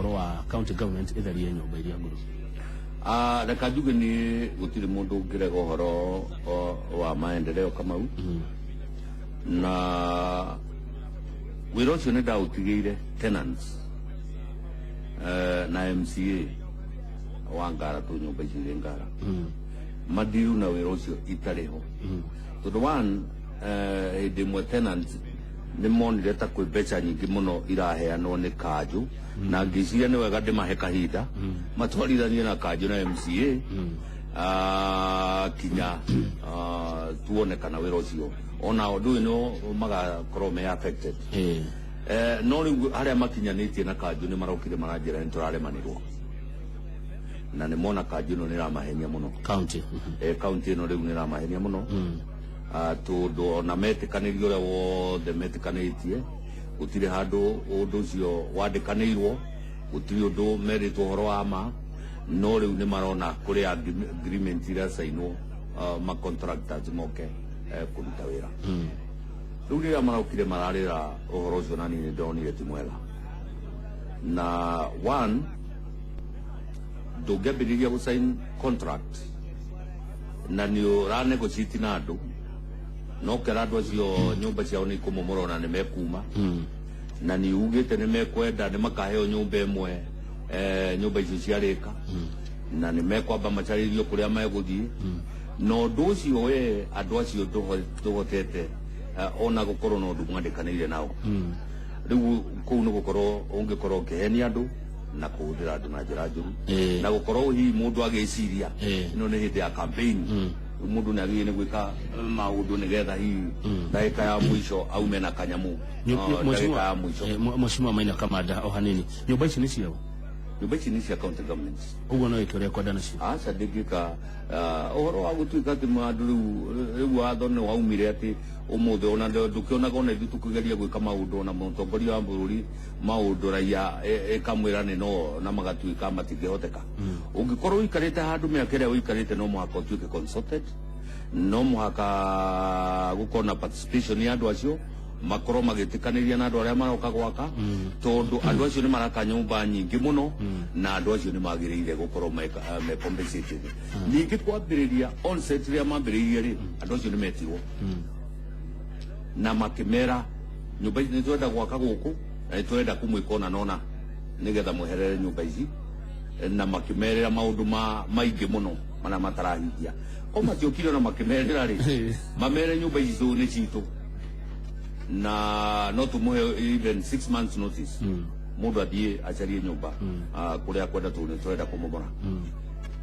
Ũhoro wa county government ĩtherie nyũmba iria ngũrũ. Ah, reka njuge niĩ gũtirĩ mũndũ ũngĩrega ũhoro wa maendeleo Kamau. Na wĩra ũcio nĩ ndaũtigĩire tenants na MCA wa Ngara, tũ nyũmba icio irĩ Ngara madiru na wĩra ũcio itarĩ ho, tondũ one, hĩndĩ ĩmwe tenants nĩ monire ta kwĩ mbeca nyingĩ mũno iraheanwo nĩ kanjũ, na ngĩciria nĩ wega ndĩmahe kahinda matwarithanie na kanjũ na MCA, kinya tuone kana wĩra ũcio ona ndũĩ no magakorwo me affected. No rĩu harĩa makinyanĩtie na kanjũ, nĩ marokire maranjĩra nĩ tũraremanĩrwo na nĩ mona kanjũ ĩno nĩ ĩramahenia mũno. County. Kaunti ĩno rĩu nĩ ĩramahenia mũno. Tondũ ona metĩkanĩrie ũrĩa wothe metĩkanĩtie, gũtirĩ handũ ũndũ ũcio wandĩkanĩirwo, gũtirĩ ũndũ merĩtwo ũhoro wa ma. No rĩu nĩ marona kũrĩ agreement iracainwo, ma contractors moke kũruta wĩra. Rĩu rĩrĩa marokire mararĩra ũhoro ũcio, na niĩ nĩ ndonire ti mwega. Na one, ndũngĩambĩrĩria gũsign contract na nĩ ũra negotiate na andũ, no kera andũ acio nyũmba ciao nĩ ikũmomorwo na nĩ mekuma, na nĩ ugĩte nĩ mekwenda nĩ makaheo nyũmba ĩmwe, nyũmba icio ciarĩka, na nĩ mekwamba macarĩrio kũrĩa megũthiĩ, na ũndũ ũcio we andũ acio ndũhotete ona gũkorwo na ũndũ mwandĩkanĩire nao. Rĩu kũu nĩ gũkorwo ũngĩkorwo ũkĩhenia andũ na kũhũthĩra andũ na njĩra njũru, na gũkorwo hihi mũndũ agĩciria ĩno nĩ hĩndĩ ya campaign. Rĩu mũndũ nĩ agĩrĩire nĩ gwĩka maũndũ nĩgetha hihi ndagĩka ya mũico aume na kanyamũ. Ndagĩka ya mũico. Mheshimiwa Maina Kamanda, o hanini, nyũmba ici nĩ ciao? Nyũmba ici nĩ cia county governments. Ũguo no ĩke ũrĩa kwenda nacio? Aca, ndĩngĩka. Ũhoro wa gũtuĩka atĩ andũ rĩu watho nĩ waumire atĩ ũmũthĩ ona ndũkĩonaga ona ithuĩ tũkĩgeria gwĩka maũndũ, ona mũtongoria wa bũrũri maũndũ raia ĩkamwĩra nĩ no na magatuĩka matingĩhoteka. Ũngĩkorwo ũikarĩte handũ mĩaka ĩrĩa ũikarĩte, no mũhaka ũtuĩke consulted, no mũhaka gũkorwo na participation ya andũ acio, makorwo magĩtĩkanĩria na andũ arĩa maroka gwaka, tondũ andũ acio nĩ maraka nyũmba nyingĩ mũno, na andũ acio nĩ magĩrĩire gũkorwo me compensated. Ningĩ kwambĩrĩria onset rĩrĩa mambĩrĩirie rĩ, andũ acio nĩ metirwo na makĩmera nyũmba ici nĩ twenda gwaka gũkũ na nĩ tũrenda kũmwĩka ona nona nĩgetha mweherere nyũmba ici, na makĩmerĩra maũndũ ma maingĩ mũno marĩa matarahingia. Ko matiokire na makĩmerĩra rĩ, mamere nyũmba ici nĩ citũ na no tũmũhe even 6 months notice, mũndũ athiĩ acarie nyũmba kũrĩa kwenda, tondũ nĩ tũrenda kũmomora.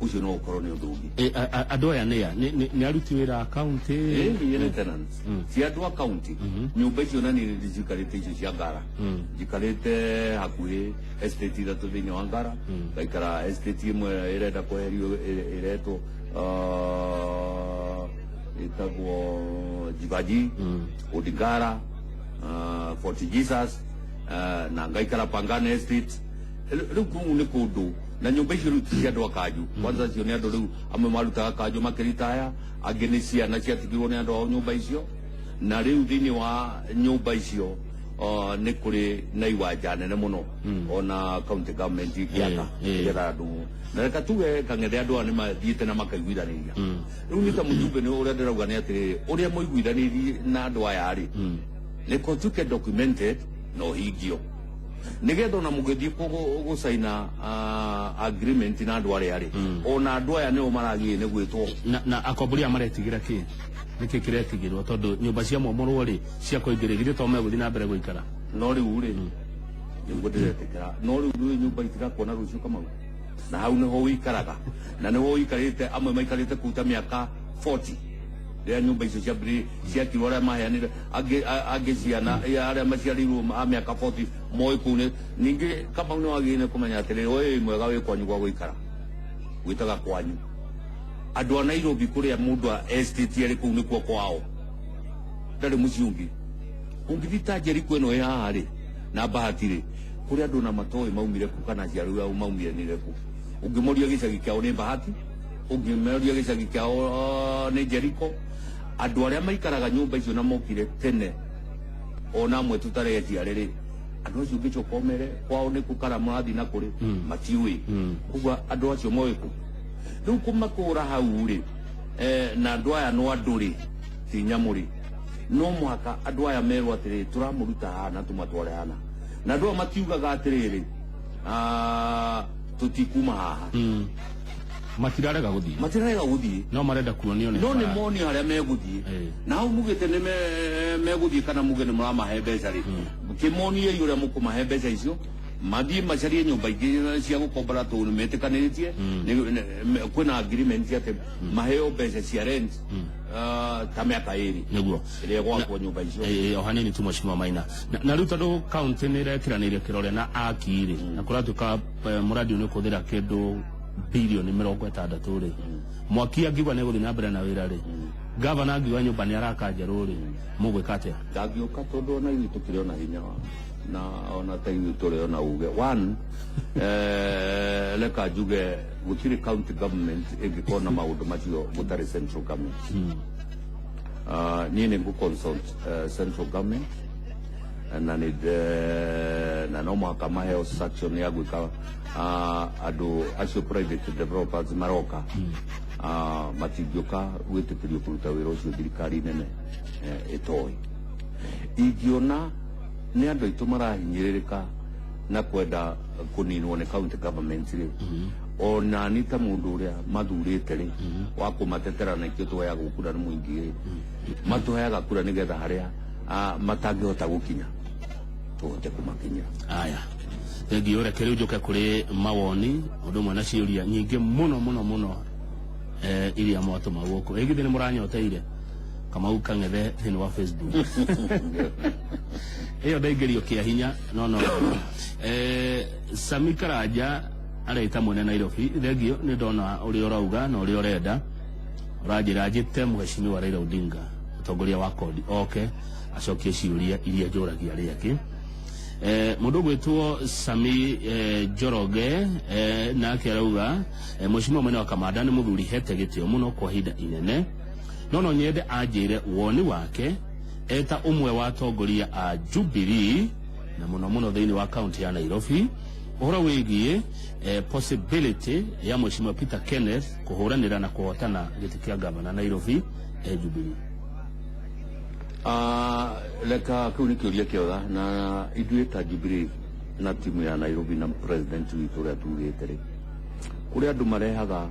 Ũcio no ũkorwo nĩ ũndũ ũngĩ. Andũ aya nĩ a? Nĩ aruti wĩra a county? Ĩĩ, nĩ tenants, ti andũ a county. Nyũmba icio na niĩ nĩnjikarĩte icio cia Ngara, njikarĩte hakuhĩ estate ithatũ thĩinĩ wa Ngara. Ngaikara estate ĩmwe ĩrenda kweherio, ĩretwo, ĩtagwo Jivaji, Odigara, Fort Jesus, na ngaikara Pangani Estate. Rĩu kũu nĩ kũndũ na nyũmba icio rĩu ti cia andũ a kanju. Kwanza acio nĩ andũ rĩu amwe marutaga kanju makĩritaya, angĩ nĩ ciana ciatigirwo nĩ andũ ao nyũmba icio. Na rĩu thĩinĩ wa nyũmba icio nĩ kũrĩ na iwanja nene mũno ona county government ingĩaka nĩgetha andũ, na reka tuge kang'ethe andũ aya nĩ mathiĩte na makaiguithanĩria. Rĩu nĩ ta mũjumbe nĩ ũrĩa ndĩrauga nĩ atĩrĩrĩ, ũrĩa mũiguithanĩirie na andũ aya rĩ, nĩ kũtuĩke documented na ũhingio, nĩgetha ona mũgĩthiĩ gũcaina agreement na andũ arĩa rĩ, ona andũ aya nĩo maragĩrĩire nĩ gwĩtwo. Na akombori aya maretigĩra kĩ? Nĩkĩ kĩretigĩrwo? Tondũ nyũmba cia momorwo rĩ, cia kũingĩrĩ githĩ to megũthiĩ na mbere gũikara? No rĩu rĩ, nĩguo ndĩretĩkĩra, no rĩu rĩ, nyũmba itirakuona rũciũ, Kamau, na hau nĩho ũikaraga na nĩho ũikarĩte. Amwe maikarĩte kũu ta mĩaka 40 rĩrĩa nyũmba icio ciambĩrĩirie ciakirwo, arĩa maheanire, angĩ angĩ ciana arĩa maciarĩirwo a mĩaka 40 moĩ kũu. Nĩ ningĩ Kamau nĩ wagĩrĩire nĩ kũmenya atĩrĩrĩ, we wĩ mwega wĩ kwanyu gwa gũikara, gwĩtaga kwanyu. Andũ a Nairobi kũrĩa mũndũ a estate arĩ kũu nĩkuo kwao, ndarĩ mũciĩ ũngĩ. Ũngĩthiĩ ta Jericho ĩno ĩ haha rĩ, na Bahati rĩ, kũrĩ andũ na matoĩ maumire kũ kana aciari ao maumire nĩ kũ. Ũngĩmoria gĩcagi kĩao nĩ Bahati, ũngĩmoria gĩcagi kĩao nĩ Jericho. Andũ arĩa maikaraga nyũmba icio na mokire tene, ona amwe tũtarĩ aciare rĩ, Andũ acio ũngĩcoka ũmere kwao nĩ kũ kana mũrathiĩ na kũrĩ, matiũĩ. Koguo andũ acio moĩ kũ rĩu kũmakũra hau rĩ, na andũ aya no andũ rĩ, ti nyamũ rĩ, no mũhaka andũ aya merwo atĩrĩrĩ, tũramũruta haha na tũmatware hana. Na andũ aya matiugaga atĩrĩrĩ, tũtikuma haha. Matirarega gũthiĩ. Matirarega gũthiĩ. No marenda kuonio nĩ no nĩ bara. Monio harĩa megũthiĩ. Na hau mugĩte nĩ megũthiĩ kana muge nĩ mũramahe mbeca rĩ, kĩmoniei ũrĩa mũkũmahe mbeca icio mathiĩ macarie nyũmba ingĩ cia gũkombora, tondũ nĩ metĩkanĩrĩtie kwĩna agreement atĩ maheo mbeca cia rent ta mĩaka 2 ĩrĩa ĩgwakwo nyũmba icio. O hanini tu, Mheshimiwa Maina, na rĩu tondũ kaunti nĩ ĩrekiranĩire kĩrore na aki rĩ, na kũratuĩka mũradi ũyũ nĩ ũkũhũthĩra kĩndũ bilioni 60 rĩ, mwaki angiuga nĩ gũthiĩ na mbere na wĩra rĩ, gavana angiuga nyũmba nĩ araka njerũ rĩ, mũgwĩka atĩa? Ndangĩũka, tondũ ona ithuĩ tũkĩrĩ ona hinya na ona ta ithuĩ tũrĩ ona uge one, reka njuge gũtirĩ county government ĩngĩkorwo na maũndũ macio gũtarĩ central government. Niĩ nĩ ngũ consult central government na nĩ na no mũhaka maheo sanction ya gwĩka andũ acio private developers maroka, matingĩũka gwĩtĩkĩrio kũruta wĩra ũcio thirikari nene ĩtoĩ. Ingĩona nĩ andũ aitũ marahinyĩrĩrĩka na kwenda kũninwo nĩ county government rĩ, ona ni ta mũndũ ũrĩa mathurĩte rĩ wa kũmatetera, na ikĩo tũheagwo kura nĩ mũingĩ rĩ, matũheaga kura nĩgetha harĩa matangĩhota gũkinya tũhote kũmakinyĩra. Aya, thengiũ. Reke rĩu njũke kũrĩ mawoni ũndũ ũmwe na ciũria nyingĩ mũno mũno mũno, iria mwatũma gũkũ. Ĩ githĩ nĩ mũranyoteire Kamau Kang'ethe thĩinĩ wa Facebook ĩyo ndaingĩrio kĩa hinya no Sami Karanja areita mwene Nairobi. Thengio, nĩ ndona ũrĩa ũrauga na ũrĩa ũrenda. Ũranjĩra njĩte Mheshimiwa Raila Odinga, mũtongoria wa kodi, oke acokie ciũria iria njũragia arĩa angĩ. Mũndũ ũgwĩtwo Sami Njoroge nake arauga, Mheshimiwa mwene wa Kamanda nĩ mũthuri hete gĩtĩo mũno kwa ihinda inene, no nyende anjĩre woni wake eta ũmwe wa atongoria a Jubilee na mũno mũno thĩinĩ wa kaunti ya Nairobi, ũhoro wĩgiĩ possibility ya Mheshimiwa Peter Kenneth kũhũranĩra na kũhotana gĩtĩ kĩa gavana Nairobi Jubilee. Reka kĩu nĩ kĩũria kĩega, na ithuĩ ta Jubilee na timu ya Nairobi na president witũ ũrĩa tugĩte rĩ, kũrĩ andũ marehaga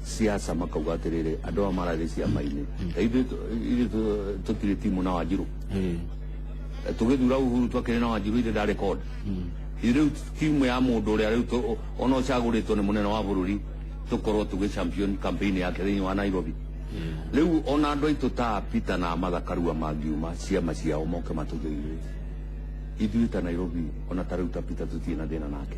siasa makauga atĩrĩrĩ, andũ aya marathiĩ ciama-inĩ. Ta ithuĩ tũtirĩ timu na Wanjirũ. Tũgĩthura Uhuru twakĩrĩ na Wanjirũ ithe ndarĩ code. Rĩu timu ya mũndũ ũrĩa rĩu ona ũcagũrĩtwo nĩ mũnene wa bũrũri tũkorwo tũgĩ champion campaign yake thĩinĩ wa Nairobi. Rĩu ona andũ aitũ ta Peter na Martha Karua mangiuma ciama ciao moke matũjoine ithuĩ ta Nairobi, ona ta rĩu ta Peter tũtirĩ na thĩna nake,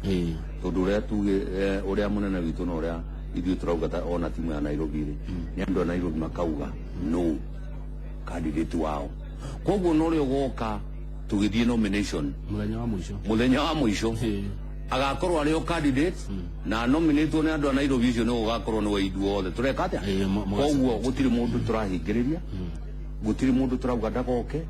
tondũ ũrĩa tuge ũrĩa mũnene witũ na ũrĩa ithuĩ tũrauga ta ona timu ya Nairobi rĩ, nĩ andũ a Nairobi makauga no candidate wao. Koguo no ũrĩa ũgoka tũgĩthiĩ nomination mũthenya wa mũico, mũthenya wa mũico, agakorwo arĩ o candidate na nominatwo nĩ andũ a Nairobi, ũcio nĩ ũgakorwo nĩ wa ithuothe. Tũreka atĩa? Koguo gũtirĩ mũndũ tũrahingĩrĩria, gũtirĩ mũndũ tũrauga ndagoke.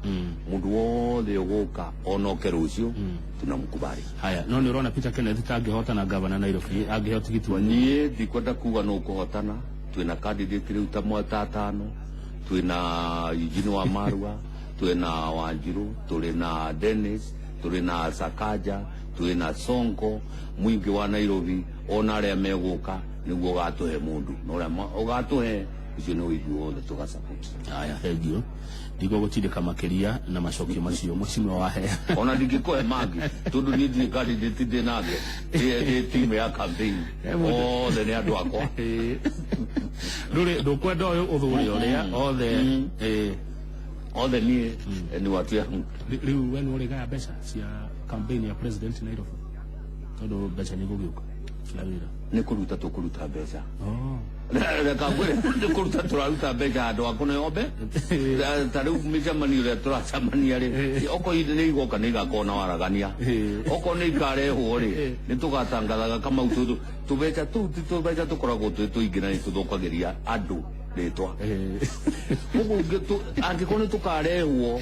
Mũndũ wothe ũgũka onoke rũciũ, tunamkubali. Haya, no nĩ ũrona Peter Kenneth tangĩhotana gavana Nairobi angĩheo tigiti wa Niĩ ndikwenda kuga nũ ũkũhotana. Twĩna candidate rĩu ta mwata atano. Twĩna Eugene wa Marua, twĩna Wanjiru, tũrĩ na Dennis, tũrĩ na Sakaja, twĩna Sonko. Mũingĩ wa Nairobi ona arĩa megũka nĩguo ũgatũhe mũndũ, na ũrĩa ũgatũhe ũcio nĩ ithuothe tũgasupport. Haya, thengio, ndigũgũtindĩka makĩria na macokio macio mheshimiwa wahe. Ona ndingĩkũhe mangĩ tondũ niĩ ndirĩ candidate ndĩ nake, ndĩ timu ya campaign, othe nĩ andũ akwa. Ndũrĩ ndũkwenda ũyũ ũthure ũrĩa othe. Othe niĩ nĩ watu yangu. Rĩu we nĩ ũrĩgaya mbeca cia campaign ya president Nairobi, tondũ mbeca nĩ igũgĩũka cia wĩra? Nĩ kũruta tũkũruta mbeca. Oh. Reka ngwĩre, nĩ kũruta tũraruta mbeca andũ a kũneo ta rĩu mĩcemanio ĩrĩa tũracemania rĩ, okorwo nĩ igoka nĩ igakorwo na waragania, okorwo nĩ ikarehwo rĩ, nĩ tũgatangathaga Kamau, tondũ tũbeca tũu ti tũbeca tũkoragwo twĩ tũingĩ na nĩ tũthũkagĩria andũ. Rĩtwa koguo angĩkorwo nĩ tũkarehwo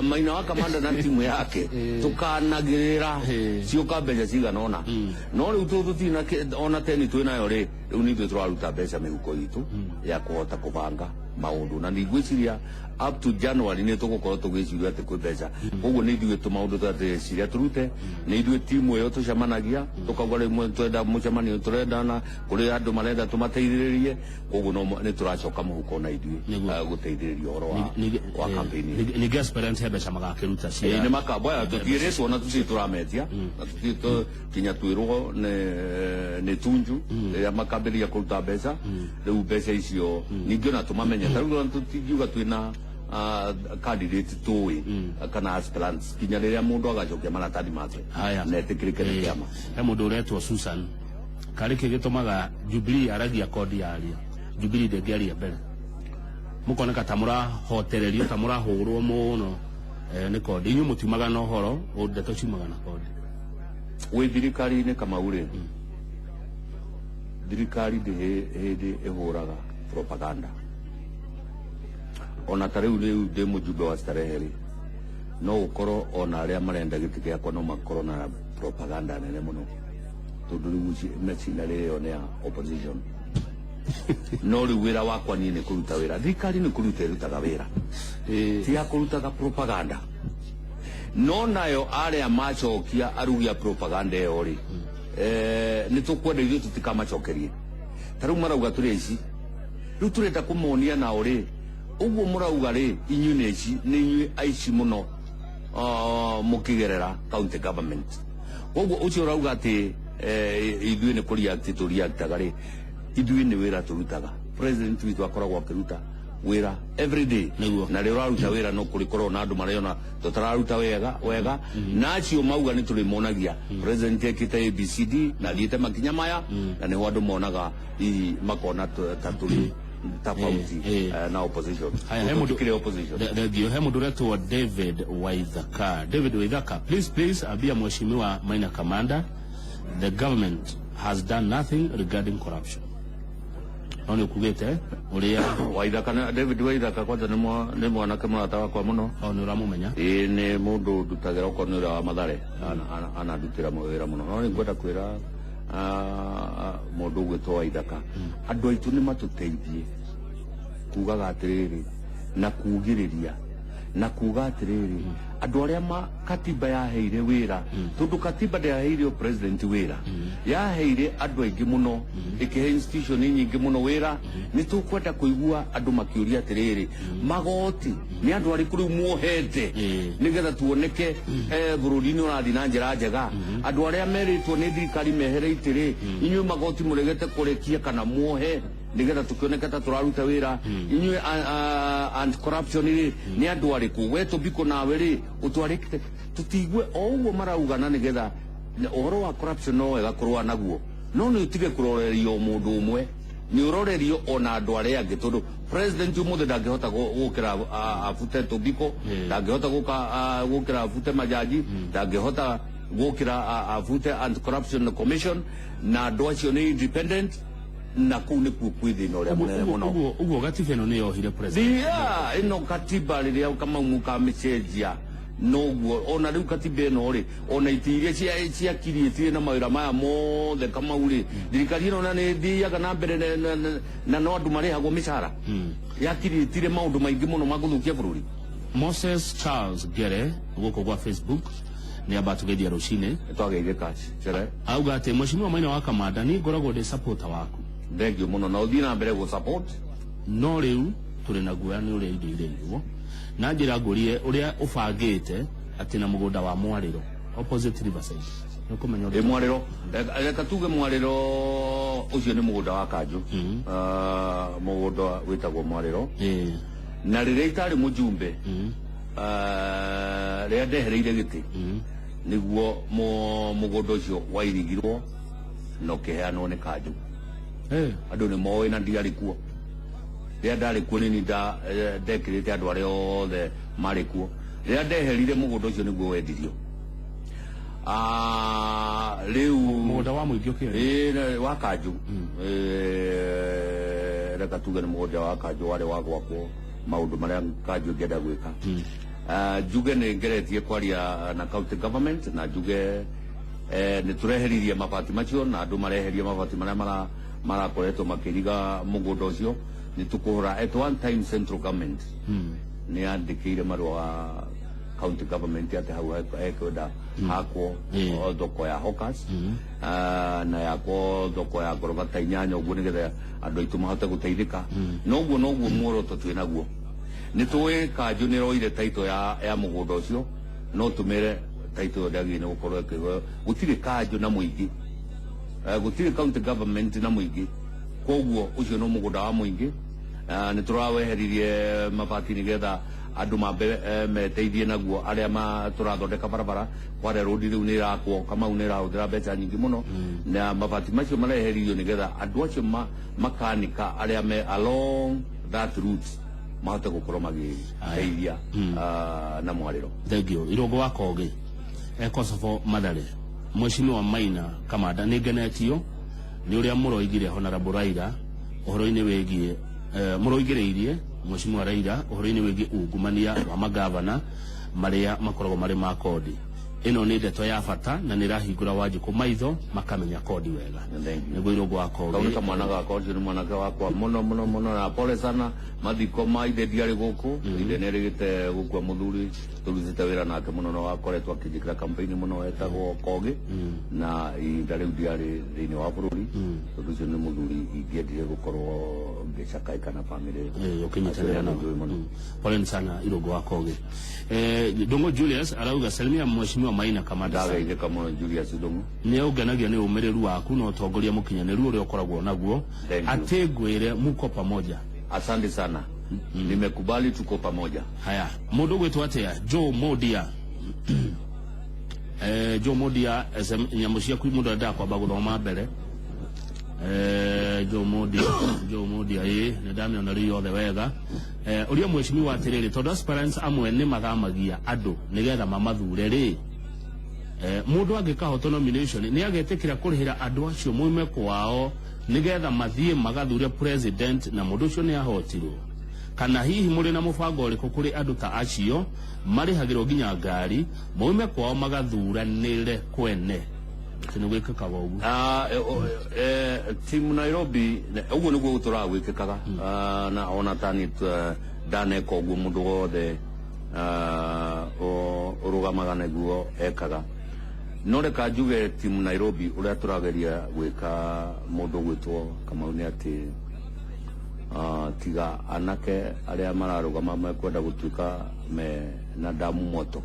Maina wa Kamanda na timu yake tũkanagĩrĩra cioka mbeca cigana ũna, no rĩu tũtirĩ na ona teni twĩ nayo rĩ, rĩu nĩ ithuĩ tũraruta mbeca mĩhuko itũ ya kũhota kũbanga maũndũ, na ningwĩciria up to January nĩ tũgũkorwo tũgĩciria atĩ kwĩ mbeca. Koguo nĩ ithuĩ tũmaũndũ tũrĩa tũreciria tũrute, nĩ ithuĩ timu ĩyo tũcemanagia tũkauga rĩu twenda mũcemanio, tũrenda na kũrĩ andũ marenda tũmateithĩrĩrie, koguo no nĩ tũracoka mũhuko na ithuĩ gũteithĩrĩria ũhoro wa campaign. Ningĩ aspirant he mbeca magakĩruta cia Nĩ makambaya tũtiĩrĩtwo na tũtirĩ tũrametia na tũtirĩ kinya twĩrwo nĩ Tunju rĩrĩa makambĩrĩria kũruta mbeca. Rĩu mbeca icio ningĩ ona tũmamenye, ta rĩu ona tũtingiuga twĩna candidate tũĩ kana aspirants kinya rĩrĩa mũndũ agacokia maratathi make Haya. na etĩkĩrĩke nĩ kĩama. He mũndũ ũretwo Susan, karĩ kĩ gĩtũmaga Jubilee aragia kodi yaria, Jubilee ndĩngĩaria mbere, mũkoneka ta mũrahotererio, ta mũrahũrwo mũno nĩ kodi, inyuĩ mũtiumaga na ũhoro, ndeto ciumaga na kodi. Wĩ thirikari-inĩ, Kamau rĩ, thirikari ndĩ hĩndĩ ĩhũraga propaganda. Ona ta rĩu ndĩ mũjumbe wa Starehe rĩ, no ũkorwo ona arĩa marenda gĩtĩ gĩakwa no makorwo na propaganda nene mũno, tondũ rĩu machinery ĩyo nĩ ya opposition. No rĩu wĩra wakwa niĩ nĩ kũruta wĩra. Thirikari nĩ kũruta ĩrutaga wĩra, ti ya kũrutaga propaganda. No nayo arĩa macokia arugi a propaganda ĩyo rĩ, nĩ tũkwenda ithuĩ tũtikamacokerie. Ta rĩu marauga tũrĩ aici, rĩu tũrenda kũmonia nao rĩ, ũguo mũrauga rĩ, inyuĩ nĩ aici, nĩ inyuĩ aici mũno mũkĩgerera county government. Koguo ũcio ũrauga atĩ ithuĩ nĩ kũreact tũreactaga rĩ, ithuĩ nĩ wĩra tũrutaga. President witũ akoragwo akĩruta wĩra every day. Nĩguo. Na rĩrĩa ũraruta wĩra no kũrĩkorwo na andũ marĩona tũtararuta wega wega, na acio mauga nĩ tũrĩmonagia president ekĩte ABCD na thiĩte makinya maya, na nĩho andũ monaga hihi makona ta tũrĩ tofauti na opposition. Haya, he mũndũ Tũtikĩrĩ opposition. Thank you. He mũndũ ũretwo David Waithaka. David Waithaka, please please ambia Mheshimiwa Maina Kamanda the government has done nothing regarding corruption. No nĩ ũkugĩte ũrĩa Waithaka David Waithaka kwanza nĩ mwanake mũrata wakwa mũno. O nĩ ũramũmenya? Ĩĩ, nĩ mũndũ ndutagĩra okorwo nĩ ũrĩa wa Mathare, anandutĩra wĩra mũno. No nĩ ngwenda kwĩra mũndũ ũgwĩtwo Waithaka, andũ aitũ nĩ matũteithie kugaga atĩrĩrĩ na kugĩrĩria na kuga atĩrĩrĩ, andũ arĩa ma katiba yaheire wĩra, tondũ katiba ndĩaheire o president wĩra, yaheire andũ aingĩ mũno, ĩkĩhe institution nyingĩ mũno wĩra. Nĩ tũkwenda kũigua andũ makĩũria atĩrĩrĩ, magoti nĩ andũ arĩkũ rĩu muohete nĩgetha tuoneke bũrũri-inĩ ũrathiĩ na njĩra njega? Andũ arĩa merĩtwo nĩ thirikari mehere itĩ-rĩ, inyuĩ magoti mũregete kũrekia kana muohe nĩgetha tũkĩoneke ta tũraruta wĩra? Inyuĩ anti corruption rĩ, nĩ andũ arĩkũ we tũbiko nawe rĩ ũtwarĩkĩte tũtigue o ũguo marauga? Na nĩgetha ũhoro wa corruption no wega kũrũa naguo, no nĩ ũtige kũrorerio mũndũ ũmwe, nĩ ũrorerio ona andũ arĩa angĩ, tondũ president ũmũthĩ ndangĩhota gũkĩra abute tũbiko, ndangĩhota gũka gũkĩra abute majaji, ndangĩhota gũkĩra abute anti corruption commission, na andũ acio nĩ independent, na kũu nĩkuo kwĩ thĩna ũrĩa mũnene mũno. Ũguo gatiba ĩno nĩ yohire president? Thia ĩno katiba rĩrĩa Kamau mũkamĩcenjia noguo ona rĩu katiba ĩno rĩ, ona itĩ iria ciakirie itirĩ na mawĩra maya mothe, Kamau rĩ, thirikari ĩno na nĩ ĩthiaga na mbere na no andũ marĩhagwo mĩcara, yakirie itirĩ maũndũ maingĩ mũno ma gũthũkia bũrũri. Moses Charles Gere gũkũ gwa Facebook nĩ amba tũgeithia rũcinĩ. Nĩtwageire kaci cere. Auga atĩ Mheshimiwa Maina wa Kamanda, niĩ ngoragwo ndĩ supporter waku. Thank you mũno na ũthiĩ na mbere gũ support. No rĩu tũrĩ na guoya nĩ ũrĩa indo ireirwo, na njĩra ngũrie ũrĩa ũbangĩte atĩ na mũgũnda wa Mwarĩro opposite Riverside, nĩ ũkũmenya Ĩ ũrĩa Mwarĩro, reka tuge Mwarĩro ũcio nĩ mũgũnda wa kanjũ. Ah, mũgũnda wĩtagwo Mwarĩro. Na rĩrĩa itarĩ mũjumbe, rĩrĩa ndehereire gĩtĩ, nĩguo mũgũnda ũcio wairigirwo na ũkĩheanwo nĩ kanjũ. Andũ nĩ moĩ na ndiarĩ kuo. Rĩrĩa ndarĩ kuo nĩ niĩ ndekĩrĩte andũ arĩa othe marĩ kuo. Rĩrĩa ndeherire, mũgũnda ũcio nĩguo wendirio. Ah, rĩu Mũgũnda wa mũingĩ ũkĩendio? Ĩĩ, wa kanjũ. reka tuge nĩ mũgũnda wa kanjũ warĩ wa gwakwo maũndũ marĩa kanjũ ĩngĩenda gwĩka. Njuge nĩ ngeretie kwaria na county government na njuge nĩ tũreheririe mabati macio na andũ mareheria mabati marĩa marakoretwo makĩriga mũgũnda ũcio. Nĩ tũkũhũra at one time central government nĩ yandĩkĩire marũa county government atĩ hau ekwenda hakwo thoko ya hawkers na yakwo thoko ya ngoroba ta 8 ũguo nĩgetha andũ aitũ mahote gũteithĩka. Noguo noguo muoroto twĩ naguo. Nĩ tũĩ kanjũ nĩ ĩroire title ya mũgũnda ũcio, no tũmĩre title ĩyo ndĩagĩrĩire nĩ gũkorwo ĩkĩheo. Gũtirĩ kanjũ na mũingĩ, gũtirĩ county government na mũingĩ, koguo ũcio no mũgũnda wa mũingĩ. Nĩ tũraweheririe mabati nĩgetha andũ mambe meteithie naguo arĩa tũrathondeka barabara. Kware road rĩu nĩ ĩrakwo, Kamau nĩ ĩrahũthĩra mbeca nyingĩ mũno, na mabati macio mareheririo nĩgetha andũ acio makanika arĩa me along that route mahote gũkorwo magĩteithia na mwarĩro. Thank you. Irũngũ wa Kogi Kosovo Mathare, Mheshimiwa Maina Kamanda, nĩ ngenetio nĩ ũrĩa mũroigire Honorable Raila ũhoro-inĩ wĩgiĩ mũroigĩrĩirie Mheshimiwa Raila ũhoro-inĩ wĩgiĩ ungumania wa magavana marĩa makoragwo marĩ ma kodi. Ĩno nĩ ndeto ya bata na nĩ ĩrahingũra Wanjikũ maitho makamenya kodi wega. Nĩguo Irũngũ wa Kogi. Kau nĩ kamwana gakwa, ũcio nĩ mwanake wakwa mũno mũno mũno, na pole sana mathiko ma ithe ndiarĩ gũkũ. Ithe nĩ erĩgĩte gũkua mũthuri tũrutĩte wĩra nake mũno na wakoretwo akĩnjĩkĩra campaign mũno etagwo Kogi, na ihinda rĩu ndiarĩ thĩinĩ wa bũrũri tondũ ũcio nĩ mũthuri ingĩendire gũkorwo ngĩcakaĩka na famĩlĩ. Ũkĩnyitanĩra nao. Pole sana Irũngũ wa Kogi. Ndung'u Julius arauga salimia Mheshimiwa Maina Kamanda. Ndageithĩka mũno Julius Ndung'u. Nĩ ũngenagia nĩ ũmĩrĩru waku na ũtongoria mũkinyanĩru ũrĩa ũkoragwo naguo. Atĩ ngwĩre muko pamoja. Asante sana. Nimekubali tuko pamoja. Haya, mũndũ gwĩtwo atĩa? Joe Modia. Joe Modia, SM nyamũ ciaku mũndũ endaga kwamba gũthoma mbere. Joe Modia, Joe Modia ĩ nĩ ndamĩona rĩu yothe wega. Ũria mheshimiwa atĩrĩrĩ, tondũ aspirants amwe nĩ mathamagia andũ nĩgetha mamathure rĩ, mũndũ angĩkahota nomination nĩ agetĩkĩra kũrĩhĩra andũ acio moime kwao nĩgetha mathiĩ magathure president na mũndũ ũcio nĩ ahotirwo? Kana hihi mũrĩ na mũbango ũrĩkũ kũrĩ andũ ta acio marĩhagĩrwo nginya ngari moime kwao magathuranĩre kwene? Nĩ gwĩkĩkaga ũguo? Timu Nairobi ũguo nĩguo gũtũraga gwĩkĩkaga, na ona tani ndaneka ũguo mũndũ wothe ũrũgamaga nĩguo ekaga. No reka njuge timu Nairobi ũrĩa tũrageria gwĩka mũndũ gwĩtwo Kamau nĩ atĩ tiga anake arĩa mararũgama mekwenda gũtuĩka me na damu moto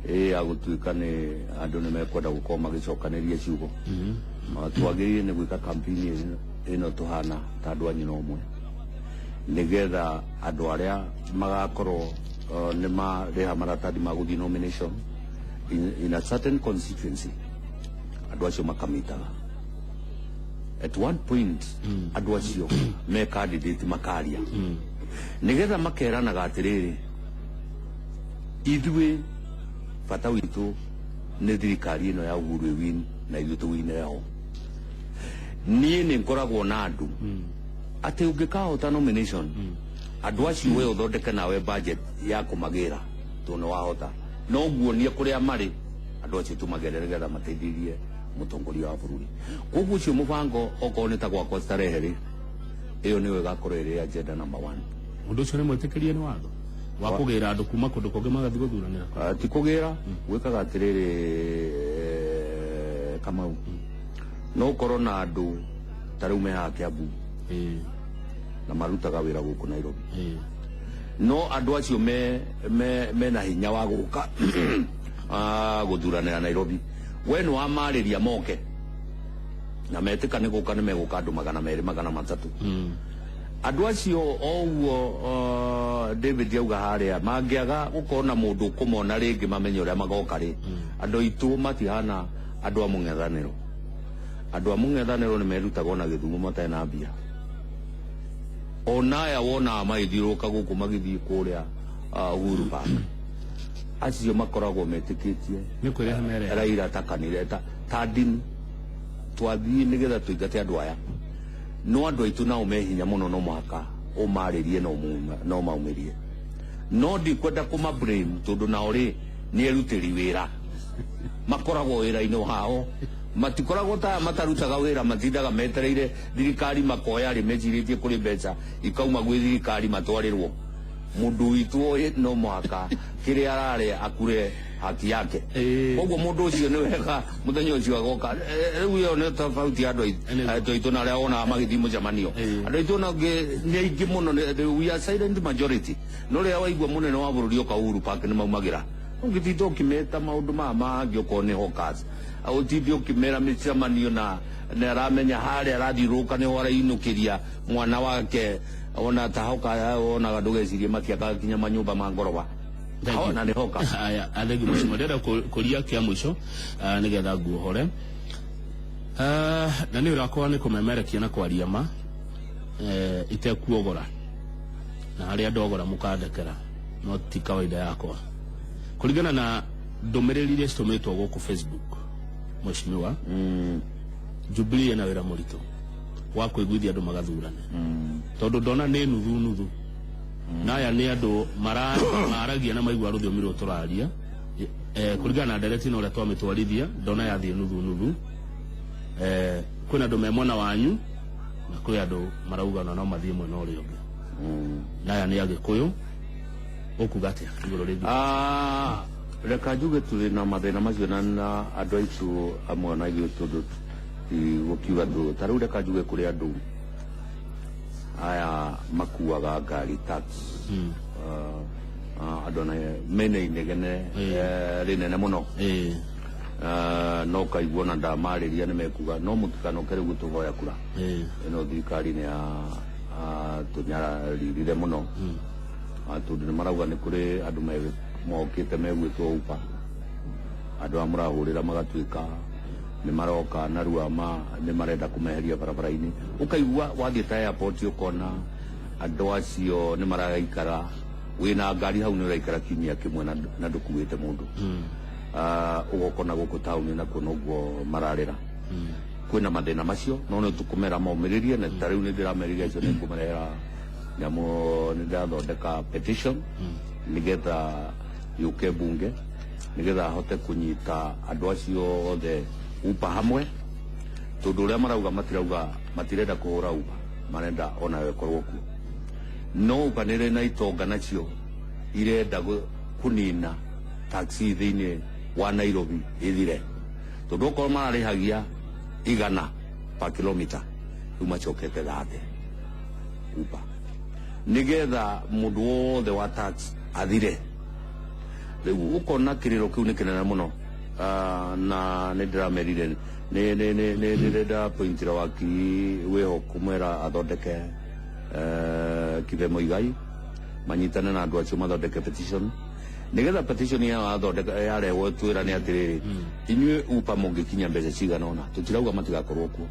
ya gũtuĩka nĩ andũ nĩ mekwenda gũkorwo magĩcokanĩria ciugo. Twagĩrĩire nĩ gwĩka campaign ĩno tũhana ta andũ a nyina ũmwe, nĩgetha andũ arĩa magakorwo nĩ marĩha maratathi ma gũthiĩ nomination in a certain constituency, andũ acio makamitaga at one point. Andũ acio me candidate makaria nĩgetha makeranaga atĩrĩrĩ, ithuĩ bata witũ nĩ thirikari ĩno ya Uhuru ĩwin na ithuĩ tũwinĩre ho. Niĩ nĩ ngoragwo na andũ atĩ ũngĩkahota nomination, andũ acio we ũthondeke nawe budget ya kũmagĩra tondũ nĩ wahota, no nguonie kũrĩa marĩ andũ acio tũmagerere nĩgetha mateithĩrĩrie mũtongoria wa bũrũri. Koguo ũcio mũbango okorwo nĩ ta gwakwa Starehe rĩ, ĩyo nĩyo ĩgakorwo ĩrĩ agenda number 1. Ũndũ ũcio nĩ mwĩtĩkĩrie nĩ watho wa kũgĩra andũ kuma kũndũ kũngĩ magathiĩ gũthuranĩra? Ti kũgĩra, gwĩkaga atĩrĩrĩ Kamau, no ũkorwo na andũ ta rĩu me haha Kiambu na marutaga wĩra gũkũ Nairobi, no andũ acio me na hinya wa gũka gũthuranĩra Nairobi, we nĩ wamarĩria moke na metĩka nĩ gũka nĩ megũka andũ 200 300. Andũ acio o ũguo David auga harĩa mangĩaga gũkorwo na mũndũ ũkũmona rĩngĩ mamenye ũrĩa magoka rĩ, andũ aitũ matihana andũ a mũng'ethanĩro. Andũ a mũng'ethanĩro nĩ merutaga ona gĩthumo matarĩ na mbia. Ona aya wonaga magĩthiũrũrũka gũkũ magĩthiĩ kũrĩa Uhuru Park, acio makoragwo metĩkĩtie nĩ kwĩrehe merehe Raila ta kanitha ta ndini, twathiĩ nĩgetha tũingate andũ aya. No andũ aitũ nao me hinya mũno, no mũhaka ũmarĩrie no maumĩrie. No ndikwenda kũma blame tondũ nao rĩ nĩ erutĩri wĩra, makoragwo wĩra-inĩ wao, matikoragwo ta matarutaga wĩra, matindaga metereire thirikari makoya rĩ mecirĩtie kũrĩ mbeca ikauma gwĩ thirikari matwarĩrwo. Mũndũ witũ ũyũ no mũhaka kĩrĩa ararĩa akure haki yake. Koguo mũndũ ũcio nĩ wega mũthenya ũcio agoka. Rĩu ĩyo nĩ tofauti ya andũ aitũ na arĩa wonaga magĩthiĩ mũcemanio. Andũ aitũ ona nĩ aingĩ mũno, we are silent majority, no rĩrĩa waigua mũnene wa bũrũri oka Uhuru Park nĩ maumagĩra. Ũngĩtinda ũkĩmeta maũndũ maya mangĩ okorwo nĩ hawkers, ũtinde ũkĩmera mĩcemanio na nĩ aramenya harĩa arathiũrũrũka nĩho arainũkĩria mwana wake, ona ta hoka wonaga ndũgecirie matiakaga kinya manyũmba ma ngoroba. Na nĩ hoka. Aya, thengiũ mheshimiwa, ndĩrenda kũria kĩa mũico nĩgetha nguohore. Na nĩ ũrakwa nĩ kũmemerekia na kwaria ma itekuogora, na harĩa ndogora mũkandekera, no ti kawaida yakwa. Kũringana na ndũmĩrĩri iria citũmĩtwo gũkũ Facebook, mheshimiwa, Jubilee ĩna wĩra mũritũ wa kũiguithia andũ magathurane, tondũ ndona nĩ nuthu nuthu, na aya nĩ andũ maragia na maigua rũthiomi rũrũ tũraria. Kũringana na ndereti na ũrĩa twamĩtwarithia, ndona yathiĩ nuthu nuthu. Kwĩna andũ me mwena wanyu na kwĩ andũ marauga ona no mathiĩ mwena ũrĩa ũngĩ, na aya nĩ Agĩkũyũ. Ũkuga atĩa igũrũ rĩgiĩ? Reka njuge tũrĩ na mathĩna macio na andũ aitũ amwe ona ithuĩ, tondũ ti gũkiuga ta rĩu reka njuge kũrĩ andũ aya makuaga ngari tax, andũ ona mena inegene rĩnene mũno. No kaigua ona ndamarĩria nĩ mekuga no mũtikanoke rĩu gũtũhoya kura. Ĩno thirikari nĩ ya tũnyaririre mũno, tondũ nĩ marauga nĩ kũrĩ andũ mokĩte megwĩtwo Uber, andũ aya mũrahũrĩra magatuĩka nĩ maroka narua nĩ marenda kũmeheria barabara-inĩ. Ũkaigua wathiĩ ta airport ũkona andũ acio nĩ maraikara, wĩna ngari hau nĩ ũraikara kiumia kĩmwe na ndũkuĩte mũndũ. Ũgoka na gũkũ taũni nakuo noguo mararĩra. Kwĩna mathĩna macio, no nĩ tũkũmera maumĩrĩrie, na ta rĩu nĩ ndĩramerire acio nĩ ngũmarehera nyamũ, nĩ ndĩrathondeka petition nĩgetha yũke bunge, nĩgetha ahote kũnyita andũ acio othe Uber hamwe, tondũ ũrĩa marauga matirauga matirenda kũhũra Uber, marenda onayo ĩkorwo kuo. No Uber nĩ ĩrĩ na itonga nacio irenda kũnina taxi thĩinĩ wa Nairobi ĩthire, tondũ okorwo mararĩhagia 100 per kilomita, rĩu macokete 30 Uber, nĩgetha mũndũ wothe wa tax athire. Rĩu ũkona kĩrĩro kĩu nĩ kĩnene mũno. Na nĩ ndĩramerire nĩ nĩ nĩ nĩ ndĩrenda pointira wakiri wĩho kũmwĩra athondeke Kibe Muigai manyitane na andũ acio mathondeke petition, nĩgetha petition ĩyo yathondeka yarehwo twĩrane atĩrĩrĩ, inyuĩ Uber mũngĩkinya mbeca cigana ũna, tũtirauga matigakorwo kuo,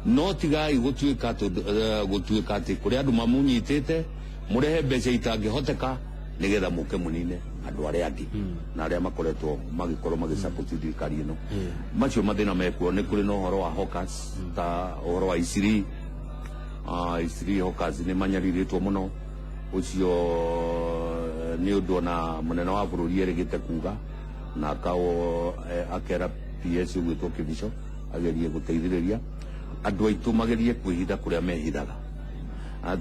no tigai gũtuĩka gũtuĩka atĩ kũrĩ andũ mamũnyitĩte mũrehe mbeca itangĩhoteka nĩgetha mũke mũnine andũ arĩa angĩ na arĩa makoretwo magĩkorwo magĩsupport thirikari ĩno. Macio mathĩna mekuo. Nĩ kũrĩ na ũhoro wa hawkers, ta ũhoro wa Isiri. Isiri hawkers nĩ manyarirĩtwo mũno. Ũcio nĩ ũndũ ona mũnene wa bũrũri erĩgĩte kuga na akawo akera PS ũgwĩtwo Kibicho agerie gũteithĩrĩria andũ aitũ magerie kwĩhitha kũrĩa mehithaga,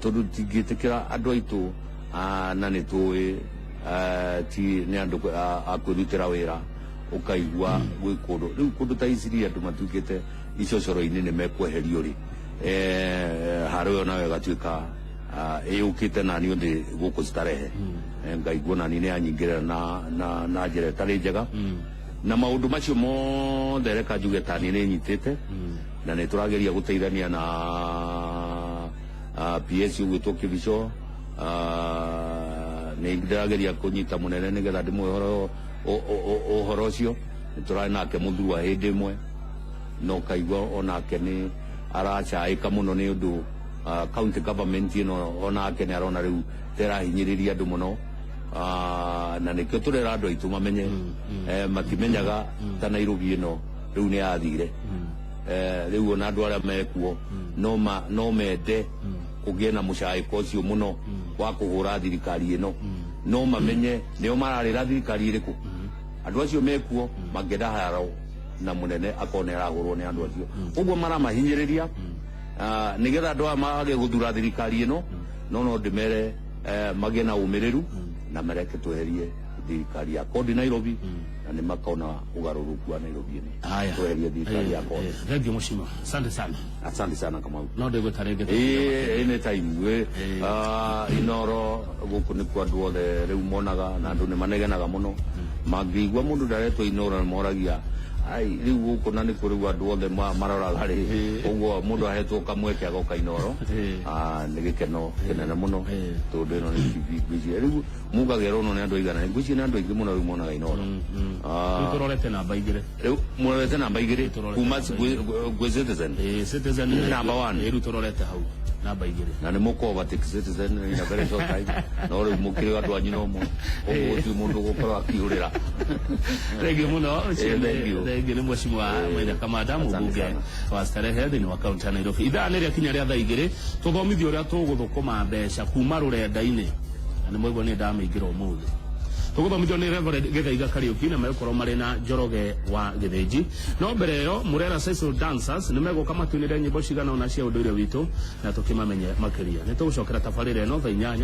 tondũ tingĩtĩkĩra andũ aitũ, na nĩ tũĩ ti nĩ andũ a kwĩrutĩra wĩra. Ũkaigua gwĩ kũndũ rĩu kũndũ ta Isiri andũ matuĩkĩte icocoro-inĩ nĩ mekweherio rĩ, harĩ yo nayo ĩgatuĩka ĩyũkĩte nani ũndĩ gũkũ starehe. Ngaigua nani nĩ yanyingĩrĩra na njĩra ĩtarĩ njega na maũndũ macio mothe. Reka njuge tani nĩ nyitĩte na nĩ tũrageria gũteithania na PS ũgwĩtwo Kibicho. Nĩ ndĩrageria kũnyita mũnene nĩgetha ndĩmũhe ũhoro ũcio. Nĩ tũrarĩ nake mũthurwa hĩndĩ ĩmwe, no kaigua onake nĩ aracaĩka mũno nĩ ũndũ county government ĩno onake nĩ arona rĩu terahinyĩrĩria andũ mũno. Na nĩkĩo tũrera andũ aitũ mamenye, matimenyaga ta Nairobi ĩno rĩu nĩ yathire. Rĩu ona andũ arĩa mekuo no mende kũgĩe na mũcaĩko ũcio mũno wa kũhũra thirikari ĩno, no mamenye nĩo mararĩra thirikari ĩrĩkũ. Andũ acio mekuo mangĩenda haro na mũnene akorwo nĩ arahũrwo nĩ andũ acio, ũguo maramahinyĩrĩria nĩgetha andũ aya mage gũthura thirikari ĩno. No ndĩmere magĩe na ũmĩrĩru na mareke tweherie thirikari ya kodi Nairobi, na nĩ makona ũgarũrũku wa Nairobi-inĩ. Haya. Tweherie thirikari ya kodi. Thank you, mheshimiwa, asante sana. Asante sana, Kamau. No ndĩgwĩta rĩngĩ. Ĩĩ, anytime we Inoro gũkũ nĩkuo andũ othe rĩu monaga, na andũ nĩ manegenaga mũno mangĩigua mũndũ ndaretwo Inoro, nĩ moragia, ai, rĩu gũkũ na nĩkuo rĩu andũ othe maroraga rĩ. Ũguo mũndũ ahetwo kamweke agoka Inoro, nĩ gĩkeno kĩnene mũno, tondũ ĩno nĩ TV. Ngwĩciria rĩu mugagĩra ũno nĩ andũ aigana? Ngwĩciria nĩ andũ aingĩ mũno rĩu monaga Inoro. Rĩu tũrorete namba 2. Rĩu mũrorete namba 2 Tũrorete kuma namba 2. gwĩ Citizen. Ĩĩ, Citizen. Number one. Ĩĩ, rĩu tũrorete hau namba 2. Na nä må overtake Citizen in a very short time, no rä u må kä rä andå anyu no mo å gũtirĩ mũndũ gũkorwo akiå rä ra. Thengiũ mũno ũcio. Thank you. Thengiũ nĩ mheshimiwa Maina Kamanda, Asante mũmbunge sana. wa Starehe thĩinĩ wa kaunti ya Nairobi. Ithaa nĩ rĩakinya rĩa thaa 2, tũthomithio ũrĩa tũgũthũkũma mbeca kuma rũrenda-inĩ, na nĩ mwaigua nĩ ndamĩingĩra ũmũthĩ. Tũgũthomithio nĩ Reverend Gĩthaiga Kariũki na megũkorwo marĩ na Njoroge wa Gĩthĩnji. No mbere ĩyo, Murera Cecil Dancers nĩ megũka matuinĩre nyĩmbo cigana ũna cia ũndũire witũ na tũkĩmamenye makĩria. Nĩ tũgũcokera tabarĩra ĩno thaa 8.